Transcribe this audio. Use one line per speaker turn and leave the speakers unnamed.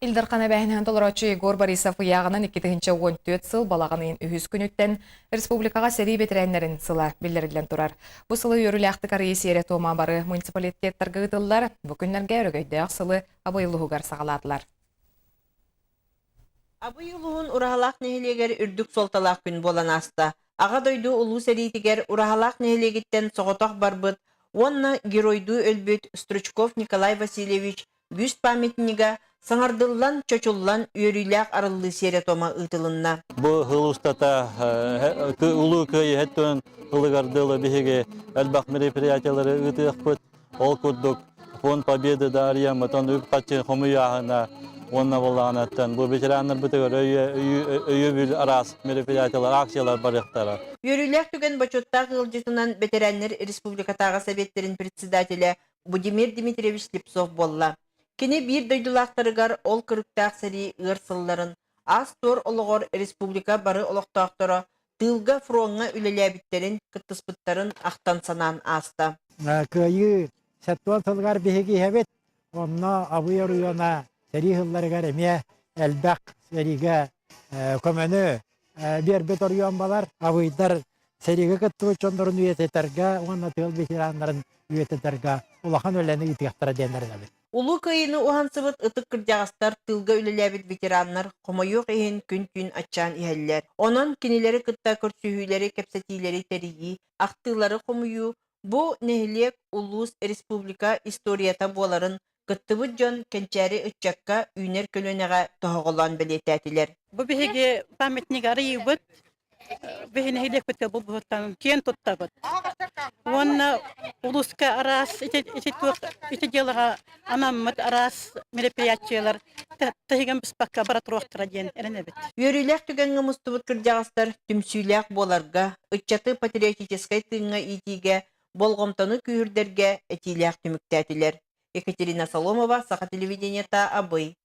Ил Дархан эбээһинэһин толорооччу Егор Борисов ыйааҕынан 2014 сыл балаҕан ыйын үһүс күнүттэн республикаҕа сэрии бэтэрээннэрин сыла биллэриллэн турар. Бу сылы үөрүүлээхтик арыйыы сиэрэ-туома бары муниципалитеттарга ыытыллар. Бу күннэргэ өрөгөйдөөх сылы Абый улууһугар саҕалаатылар.
Абый улууһун Ураһалаах нэһилиэгэр үрдүк суолталаах күн буолан ааста. Аҕа дойду Улуу сэриитигэр Ураһалаах нэһилиэгиттэн соҕотох барбыт уонна геройдуу өлбүт Стручков Николай Васильевич бюст памятнига саҥардыллан, чочуллан үөрүүлээх арыллыы сиэрэ-туома ыытылынна.
Бу сыл устата Улуу Кыайыы өттүн ылыгар дылы биһиги элбэх мероприятиялары ыытыахпыт. Ол курдук Фонд Победы да арыйаммытын үп-харчы хомуйааһына уонна буоллаҕынаттан бу ветераннарбытыгар өйөбүл араас мероприятиялар, акциялар барыахтара.
Үөрүүлээх түгэн бочуоттаах ыалдьытынан бэтэрээннэр республикатааҕы советтэрин председателэ Будимир Дмитриевич Слепцов буолла. Кини биир дойдулаахтарыгар ол кырыктаах сэрии ыар сылларын, аас-туор олоҕор республика бары олохтоохторо тыылга фроҥҥа үлэлээбиттэрин, кыттыспыттарын ахтан-санаан ааста.
Кыайыы 70 сылыгар биһиги иһэбит. Онно Абый оройуона сэрии сылларыгар эмиэ элбэх сэриигэ көмөнү биэрбит оройуон балар. Абыйдар сэриигэ кыттыбыт дьоннорун үйэтитэргэ уонна тыыл ветераннарын үйэтитэргэ улахан үлэни ыытыахтара диэн эрэнэбит.
Улуу Кыайыыны уһансыбыт ытык кырдьаҕастар, тыылга үлэлээбит ветераннар хомойуох иһин күн-түүн аччаан иһэллэр. Онон кинилэри кытта көрсүһүүлэри, кэпсэтиилэри тэрийии, ахтыылары хомуйуу бу нэһилиэк, улуус, республика историята буоларын кыттыбыт дьон кэнчээри ыччакка, үүнэр көлүөнэҕэ тоһоҕолоон бэлиэтээтилэр.
Бу биһиги памятник арыйыыбыт Биһи нэһилиэкпит булбуттан киэн туттабыт. Уонна улууска араас ити ити туох ити дьыалаҕа анаммыт араас мероприятиелар таһыган быспакка бара туруохтара диэн эрэнэбит.
Үөрүүлээх түгэҥҥэ мустубут кырдьаҕастар түмсүүлээх буоларга, ыччаты патриотическай тыыҥҥа иитиигэ болҕомтону күүһүрдэргэ этиилээх түмүктээтилэр. Екатерина Соломова, Саха телевидениета, Абый.